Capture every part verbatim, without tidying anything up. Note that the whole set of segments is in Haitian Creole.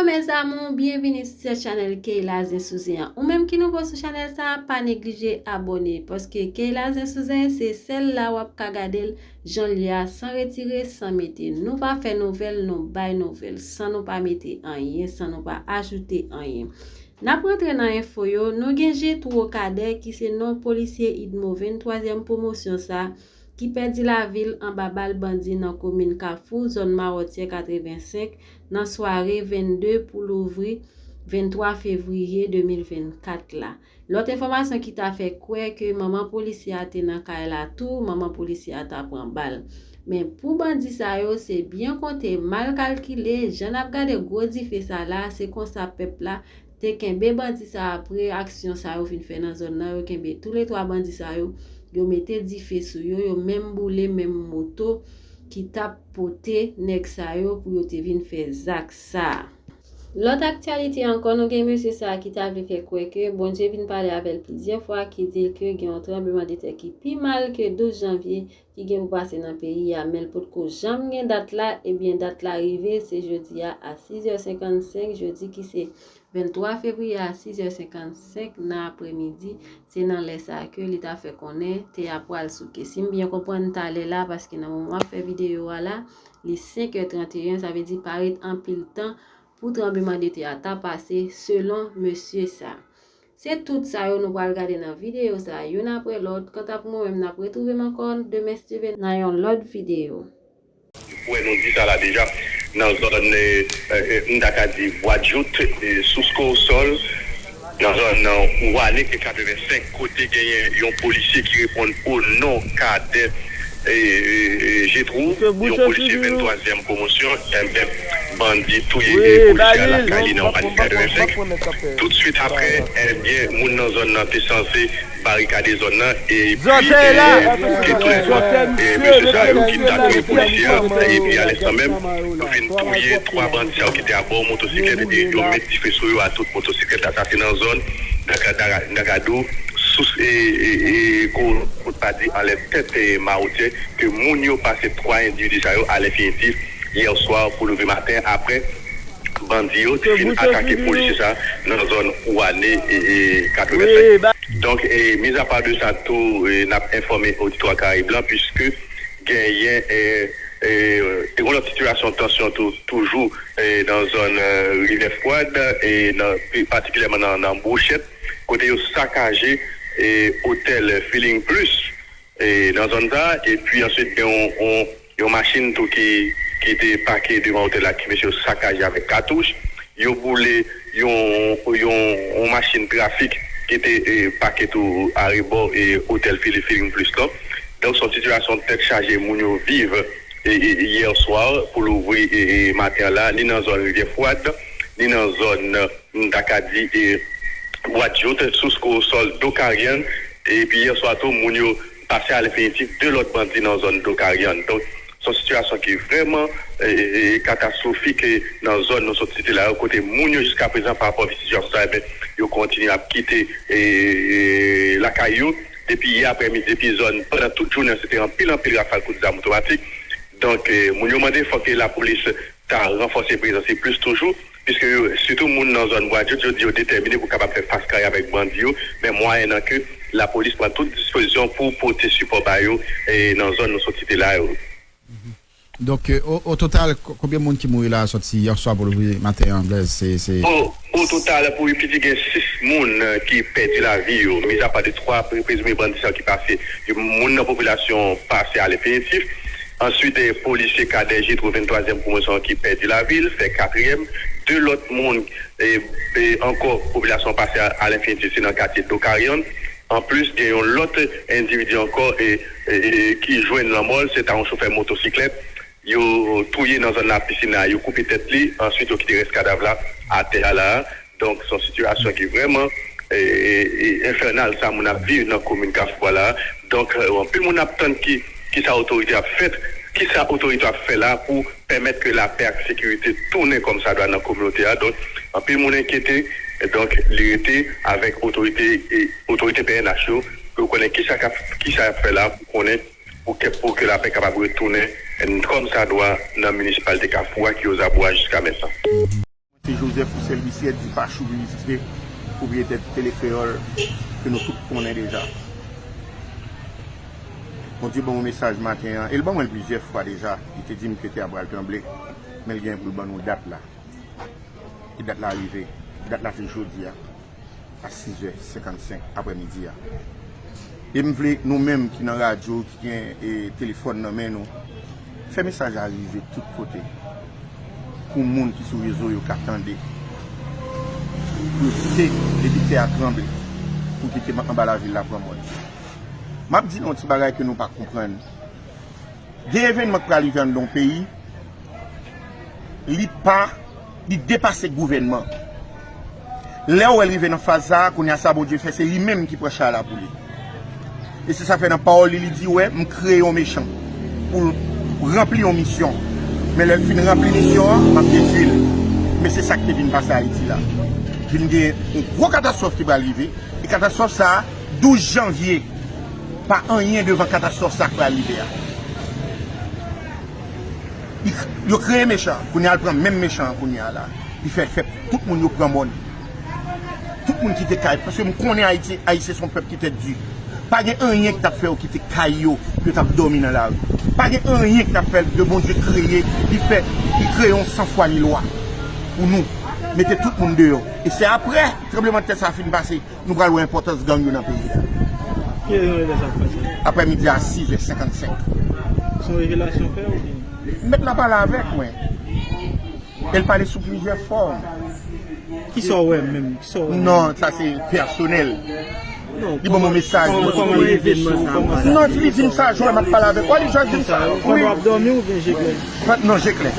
Mes amours, byenvini sou chanèl Keyla Zen sou Zen an. Ou menm ki nouvo sou chanèl sa a, pa neglije abòne, paske Keyla Zen sou Zen se sèl la w ap ka gade l jan l ye a, san retire, san mete. Nou pa fè nouvèl, nou bay nouvèl, san nou pa mete anyen, san nou pa ajoute anyen. N ap rantre nan enfo yo, nou gen Jetro Cadet ki se non polisye UDMO venntwazyèm pwomosyon sa, ki pèdi lavi l anba bal bandi nan komin Kafou, zòn Mawòtyè katrevensenk, nan sware vennde pou louvri venntwa fevriye de mil vennkat la. Lòt enfòmasyon ki ta fè kwè ke manman polisye a te nan kay la tou, manman polisye a ta pran bal. Men pou bandi sa yo, se byen konte, mal kalkile, jan n ap gade gwo dife sa la, se konsa pèp la te kenbe bandi sa apre aksyon sa yo fin fè nan zòn nan, yo kenbe toulètwa bandi sa yo, yo mete dife sou yo, yo menm boule menm moto ki t ap pote nèg sa yo pou yo te vin fè zak sa a. Lòt aktyalite ankò, nou gen mesye sa a ki ta vle fè kwè ke Bondye vin pale avè l plizyè fwa, ki di l ke gen yon tranblemanntè ki pi mal ke douz janvye ki gen pou pase nan peyi a, men l potko janm gen dat la, ebyen dat la rive, se jodi a, a sizè senkannsenk, jodi ki se venntwa fevriye a sizè senkannsenk nan aprèmidi, se nan lè sa a ke li ta fè konnen tè a pral souke. Si m byen konprann talè la, paske nan moman m ap fè videyo a la, li senkè tranteyen, sa vle di pa ret anpil tan pou tranblemanntè a ta pase, selon mesye sa. Se tout sa yo nou pral gade nan videyo sa a, youn apre lòt. Kanta pou mwen menm, n ap retwouve m ankò demen si Dye vle nan yon lòt videyo. Wè, nou di sa la deja, nan zòn, eh, eh, m ta ka di Bwadjout, eh, Souskou Sol, nan zòn, eh, Wale katrevensenk, kote genyen yon polisye ki reponn o non Kadè, eh, eh, eh, Jetro, yon polisye venntwazyèm pwomosyon, enben, bandi touye, eh, polisye a lakay li nan Wale katrevensenk. Toutswit apre, enben, moun nan zòn nan te sanse barikade zòn nan, epi, eh, gen tout lòt, eh, mesye sa yo ki t ap touye polisye a, epi a lenstan menm, yo vin touye twa bandi sa yo ki te abò motosiklèt, epi yo met dife sou yo a tout motosiklèt la. Sa se nan zòn Daka-, Daka-, Dakadou, sous, e, e, e, ko-, kout pa di anlè tèt, e, Mawotye, ke moun yo pase twa endividi sa yo a lenfinitif yè swa pou leve maten, apre bandi yo te fin atake polisye sa nan zòn Wane, e, e, katrevensenk. Donk, e, mizapa de sa tou, e, n ap enfòme oditwa Karayib lan, piske genyen, e, e, te gen lòt sitiyasyon tansyon tou, toujou, e, nan zòn, e, Rivyè Fwad, e, nan, pi patikilyèman nan, nan Bouchèt, kote yo sakaje, e, otèl Feeling Plus, e, nan zòn sa a, epi answit gen yon, yon, yon machin tou ki, ki te pake devan otèl la, ke mesye yo sakaje avèk katouch. Yo boule yon, yon, yon machin trafik ki te, e, pake tou arebò, e, otèl Fili Feeling Plus lan. Donk, se yon sitiyasyon tèt chaje moun yo viv, e, e, yè swa pou louvri, e, e, maten an la, ni nan zòn Rivyè Fwad, ni nan zòn, m ta ka di, e, Bwadjout, Souskou Sol, Dokaryan, epi yè swa tou, moun yo pase a lenfinitif de lòt bandi nan zòn Dokaryan. Donk, se yon sitiyasyon ki vrèman, e, e, katastwofik, e, nan zòn nou sot site la yo, kote moun yo jiska prezan pa rapò avèk sitiyasyon sa, enben, yo kontinye ap kite, e, e, lakay yo. Depi yè aprèmidi, depi zòn, pandan tout jounen, se te anpil, anpil rafal kout zam otomatik. Donk, e, moun yo mande fòk ke lapolis ta ranfòse prezans li plis toujou, piske yo, sitou moun nan zòn Bwadjout, yo di yo detèmine pou kapab fè fas kare avèk bandi yo, men mwayennan ke lapolis pran tout dispozisyon pou pote sipò ba yo, e, nan zòn nou sot site la yo. Donk, e, o, o total, ko-, konbyen moun ki mouri la sòti yè swa pou louvri maten an, Blaise? Se, se... O, o total, pou pi di, gen sis moun, e, ki pèdi lavi yo, mizapa de twa pre-, prezime bandi sa yo ki pase, yo, moun nan popilasyon pase a lenfinitif. Answit, e, polisye Kadè Jetro venntwazyèm pwomosyon ki pèdi lavi l, fè katriyèm. De lòt moun, e, e, ankò, popilasyon pase a, a lenfinitif, se nan katye Dokaryan. Anplis, gen yon lòt endividi ankò, e, e, e, ki jwenn lanmò l, se ta yon chofè motosiklèt. Yo touye nan zòn Lapisin la, yo koupe tèt li, answit yo kite rès kadav la atè a la. Donk, se yon sitiyasyon ki vrèman, e, e, e, enfènal, sa moun ap viv nan komin Kafou a la. Donk, e, anpil moun ap tann ki, kisa otorite ap fè, kisa otorite ap fè la pou pèmèt ke lapè ak sekirite tounen kòmsadwa nan kominote a. Donk, anpil moun enkyete, e donk, li rete avèk otorite, e, otorite P N H yo, pou yo konnen kisa k ap, kisa y ap fè la, pou konnen, pou ke, pou ke lapè kapab retounen, e, kòmsadwa nan minisipalite Kafou a, ki Ozabwa jiska mentan. Joseph Roussel Bussière, di Pachou Piblisite, pwopriyetè Tele Kreyòl ke nou tout konnen deja. Bondye ban mwen mesaj maten an, e l ban mwen l plizyè fwa deja. Li te di m ke tè a pral tranble, men l genyen pou l ban nou dat la. E dat la rive. Dat la se jodi a, a sizè senkannsenk aprèmidi a. E m vle nou menm ki nan radyo, ki gen, e, telefòn nan men nou, fè mesaj la rive tout kote. Pou moun ki sou rezo yo ka tande. Pou yo kite, depi tè a tranble. Pou kite anba lavil la pran mòn. M ap di nou yon ti bagay ke nou pa konprann. Gen evènman k pral rive anndan yon peyi, li pa, li depase gouvènman. Lè w wè l rive nan faz sa a, kounye a sa Bondye fè, se li menm ki pran chay la pou li. E se sa fè nan pawòl li, li di, wè, m kreye yon mechan pou l ranpli yon misyon. Men lè l fin ranpli misyon an, m ap detwi l. Men se sa k te vin pase Ayiti la. Vin gen yon gwo katastwòf ki pral rive. E katastwòf sa a, douz janvye, pa anyen devan katastwòf sa k pral rive a. Li k-, yo kreye mechan, kounye a l pran menm mechan an kounye a la. Li fè, fè tout moun yo pran mòn. Tout moun kite kay, paske m konnen Ayiti, Ayisyen se yon pèp ki tèt di. Pa gen anyen ki t ap fè yo kite kay yo, yo t ap dòmi nan lari. Pa gen anyen ki t ap fè de Bondye kreye, li fè, li kreye yon san fwa ni lwa pou nou. Mete tout moun deyò. E se aprè tranblemanntè sa a fin pase, nou pral wè enpòtans gang yo nan peyi a. Ki lè sa ap pase? Aprèmidi a sizè senkannsenk. Se yon revelasyon fè oubyen? Mèt la pale avèk mwen. E l pale sou plizyè fòm. Kisa w wè menm? Kisa w wè menm? Non, sa se pèsonèl. Non, li ban mwen mesaj. Kòman, kòman evènman sa ap pase? Non, li di m sa, jwè m ap pale avèk. Wè, li jwè di m sa. Wi. Pandan w ap dòmi oubyen je klè? Non, je klè.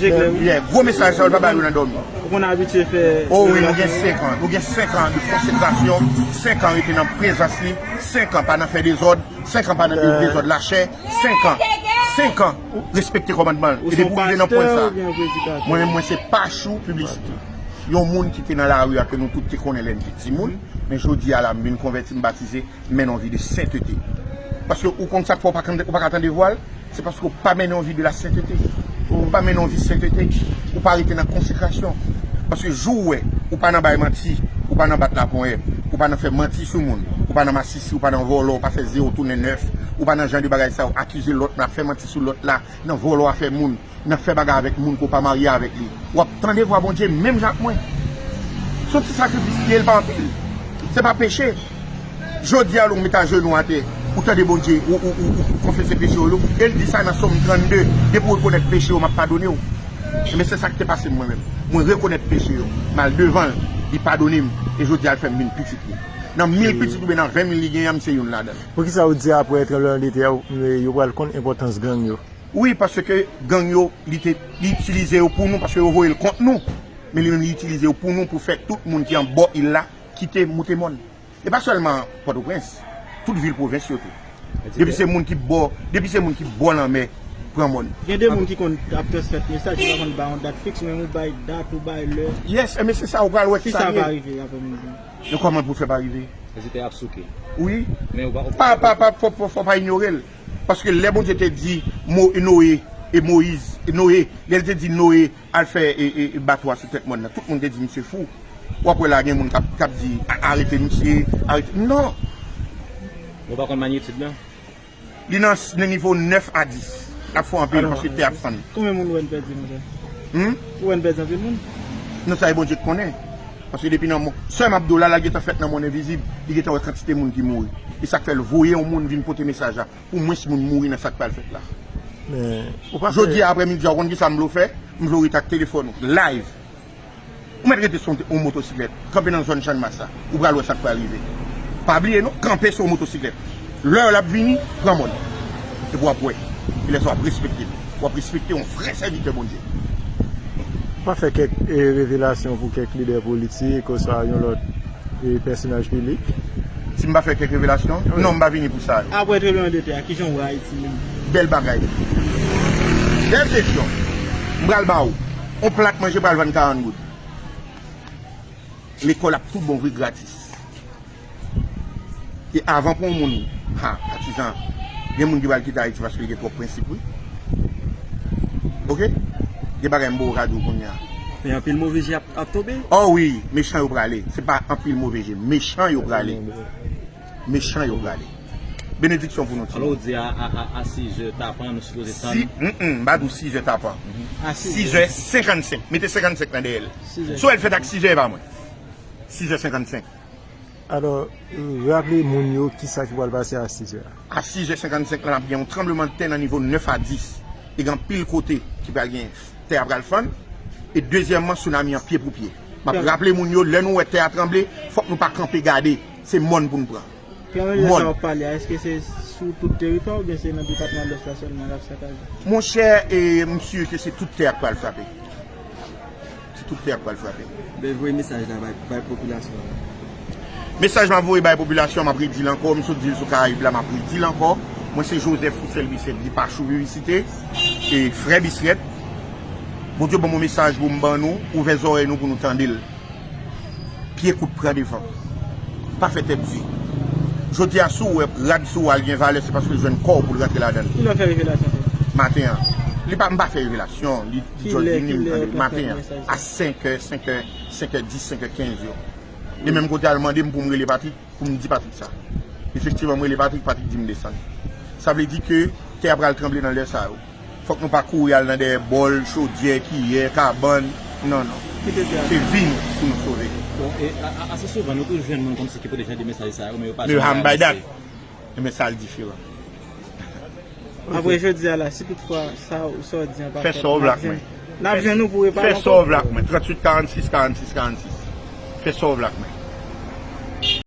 Je klè, wi. Yeah, gwo mesaj sa, w pa ba yo nan dòmi. Ou konn abitye fè. Oh wi, nou gen senk an. Nou gen senk an de konsekrasyon, senk an rete nan prezans li, senk an pa nan fè dezòd, senk an pa nan de-, dezòd lachè, senk an, senk an respekte kòmandman l. E depi w rive nan pwen sa, mwen menm, mwen se Pachou Piblisite. Yon moun ki te nan lari a ke nou tout te konnen lè n te timoun, men jodi a la, m vin konvèti, m batize, m mennen yon vi de sentete. Paske ou konn sa k fè w pa, ou pa ka tande vwa l? Se paske w pa mennen yon vi de la sentete. Ou pa mennen yon vi sentete. Ou pa rete nan konsekrasyon. Paske jou w wè, ou pa nan bay manti, ou pa nan bat laponyèt, ou pa nan fè manti sou moun, ou pa nan masisi, ou pa nan vòlò, ou pa fè zewo tounen nèf, ou pa nan jan de bagay sa yo, akize lòt la, fè manti sou lòt la, nan vòlò afè moun, nan fè bagay avèk moun ke w pa marye avèk li. W ap tande vwa Bondye menm jan ak mwen. Se yon ti sakrifis li ye, li pa anpil. Se pa peche. Jodi a, lè w met ajenou atè, ou tande Bondye, ou, ou, ou, ou konfese peche w yo. E l di sa nan Sòm trannde, depi w rekonèt peche w, m ap padone w. Ebyen, se sa k te pase m mwen menm. Mwen rekonèt peche yo. M al devan l, li padone m. E jodi a, l fè m vin pitit li. Nan mil pitit oubyen nan ven mil li genyen an, m se youn ladan l. Poukisa ou di apre tranblemanntè a, yo pral konn enpòtans gang yo? Wi, paske gang yo, li te, li itilize yo pou nou, paske yo voye l kont nou. Men li menm, li itilize yo pou nou, pou fè tout moun ki anbò il la kite moute mòn. E pa sèlman Pòtoprens, tout vil pwovens yo tou. Depi se moun ki bò, depi se moun ki bò lanmè, pran mòn. Gen de moun ki konn ap transmèt mesaj, yo pa konn ba yon dat fiks, men ou bay dat, ou bay lè. Yes, men se sa, ou pral wè ki sa li ye. Kisa pa rive apre midi? Men kòman pou fè pa rive? Rezilta ap souke. Wi. Men ou pa, pa, pa, fò, fò, fò pa inyore l. Paske lè Bondye te di Mo-, Noye e Moyiz, e Noye, lè l te di Noye al fè, e, e, e bato a sou tèt mòn nan, tout moun te di misye fou. W ap wè la gen moun k ap, k ap di, "A-, arete misye, arete." Non. Ou pa konn manyetid lan? Li nan, nan nivo nèf a dis. L ap fò anpil paske tè ap fann. Konbyen moun ou wè n pèdi konsa? Hmm? Ou wè n pèdi anpil moun? Non, sa e Bondye k konnen. Paske depi nan mò, sè m ap di w la, l gentan fèt nan mond envizib, li gentan wè kantite moun ki mouri. E sa k fè l voye yon moun vin pote mesaj la, pou mwens moun mouri nan sa k pral fèt la. Men, ou pa fè. Jodi a aprèmidi a, ou konn kisa m vle w fè? M vle w rete ak telefòn ou, live. Ou mèt rete sou yon motosiklèt, kanpe nan zòn Channmas la, ou pral wè sa k pral rive. Pa bliye non, kanpe sou yon motosiklèt. Lè l ap vini, pran mòn. Epi w ap wè. E lè sa w ap respekte l. W ap respekte yon vrè sèvitè Bondye. Ou pa fè kèk, e, revelasyon pou kèk lidè politik, oswa yon lòt, e, pèsonaj piblik? Si m pa fè kèk revelasyon? Wi. Non, m pa vini pou sa. Apre tranblemanntè a, kijan w wè Ayiti menm? Bèl bagay. Bèl kesyon. M pral ba w. On plat manje pral vann karant goud. Lekòl ap tout bon vre gratis. E avan pou yon moun, ha, patizan, gen moun ki pral kite Ayiti paske l gen twòp prensip, wi. Oke? Gen bagay m poko ka di w kounye a. Men anpil move je ap, ap tonbe. Oh wi, mechan yo prale. Se pa anpil move je. Mechan yo prale. Mechan yo prale. Benediksyon pou nou ti. Alò, ou di a, a, a, a sizè tapan, nou sipoze tann. Si, mm, mm, m pa di w sizè tapan. Sizè senkannsenk. Mete senkannsenk nan dèyè l. Si w wè l fèt ak sizè, e pa mwen. Sizè senkannsenk. Alò, raple moun yo kisa ki pral pase a sizè a. A sizè senkannsenk la, n ap gen yon tranblemanntè nan nivo nèf a dis. E gen anpil kote ki pral gen tè a pral fann. E dezyèmman, sounami an pye pou pye. M ap raple moun yo, lè nou wè tè a tranble, fòk nou pa kanpe gade. Se mòn pou n pran. Tranblemanntè sa w ap pale a, èske se sou tout teritwa oubyen se nan depatman Lwès la sèlman l ap sakaje? Monchè, e, m si ke se tout tè a k pral frape. Se tout tè a k pral frape. Ben voye mesaj la bay, bay popilasyon an. Mesaj m ap voye bay popilasyon, m ap redi l ankò, m sot di l sou Karayib la, m ap redi l ankò. Mwen se Joseph Roussel Bisrèt, di Pachou Publicité, e frè Bisrèt. Bondye ban mwen mesaj pou m ban nou, ouvè zòrèy nou pou nou tande l. Pye kout pran devan. Pa fè tèt di. Jodi a, si w wè rad sou w al gen valè, se paske l jwenn kò w pou l rantre ladan l. Kilè w fè revelasyon sa? Maten an. Li pa, m pa fè revelasyon. Li, li jòt vini, m tande l maten an. A senkè, senkè, senkè dis, senkè kenz yo. Li menm kote al mande m pou m rele Patrick, pou m di Patrick sa. Efektivman, m rele Patrick, Patrick di m desann. Sa vle di ke tè a pral tranble nan lè sa yo. Fòk nou pa kouri al nan dèyè bòl, chodyè, kiyè, kabann. Non, non. Se vi nou pou nou sove. Bon, e a- a- ase souvan nou toujou jwenn moun kòmsi ki pote jan de mesaj sa yo, men yo pa janm realize. Men sa l diferan. Apre jodi a la, si toutfwa sa w sa w di an pa Fè sa w vle ak mwen. N ap jwenn nou pou repale Fè sa w vle ak mwen. Tranntuit karannsis karannsis karannsis. Fè sa w vle ak mwen.